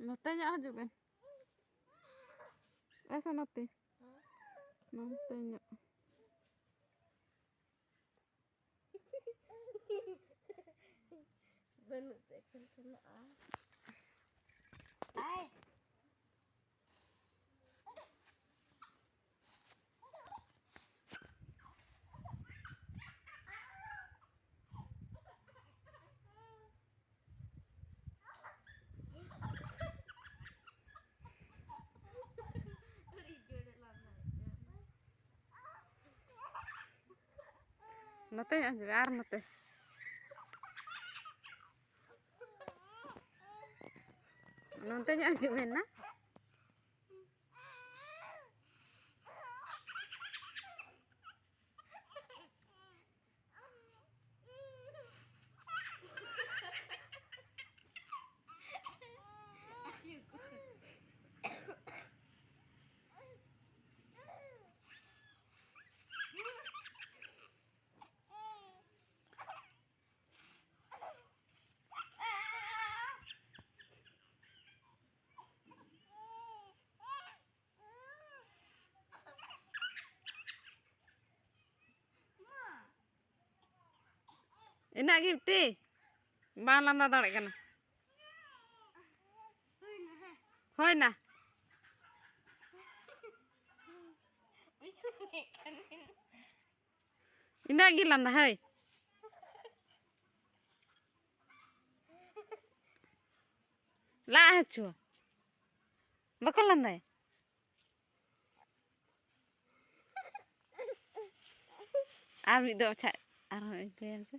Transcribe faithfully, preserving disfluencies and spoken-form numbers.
ᱱᱚᱛᱮ ᱧᱚᱜ ᱦᱤᱡᱩᱜ ᱵᱮᱱ᱾ ᱮᱥᱮ ᱱᱚᱛᱮ᱾ ᱱᱚᱛᱮ ᱧᱚᱜ᱾ ᱵᱟᱹᱱᱩᱜ ᱛᱮ ᱮᱠᱷᱚᱱ ᱥᱮᱱᱚᱜᱼᱟ᱾ ᱟᱭ᱾ ᱱᱚᱛᱮ ᱧᱚᱜ ᱦᱤᱡᱩᱜ ᱢᱮ, ᱟᱨ ᱱᱚᱛᱮ᱾ ᱱᱚᱛᱮ ᱧᱚᱜ ᱦᱤᱡᱩᱜ ᱢᱮ ᱱᱟ᱾ ᱤᱱᱟᱹᱜ ᱜᱮ ᱵᱤᱴᱤ, ᱵᱟᱝ ᱞᱟᱸᱫᱟ ᱫᱟᱲᱮᱭᱟᱜ ᱠᱟᱱᱟ᱾ ᱦᱳᱭ ᱱᱟ᱾ ᱤᱱᱟᱹᱜ ᱜᱮ ᱞᱟᱸᱫᱟ, ᱦᱳᱭ᱾ ᱞᱟᱜ ᱦᱚᱪᱚ᱾ ᱵᱟᱠᱚ ᱞᱟᱸᱫᱟᱭᱟ᱾ ᱟᱨ ᱢᱤᱫ ᱫᱚ ᱟᱪᱪᱷᱟ, ᱟᱨᱦᱚᱸ ᱤᱱᱠᱟᱹᱭᱟᱢ ᱥᱮ᱾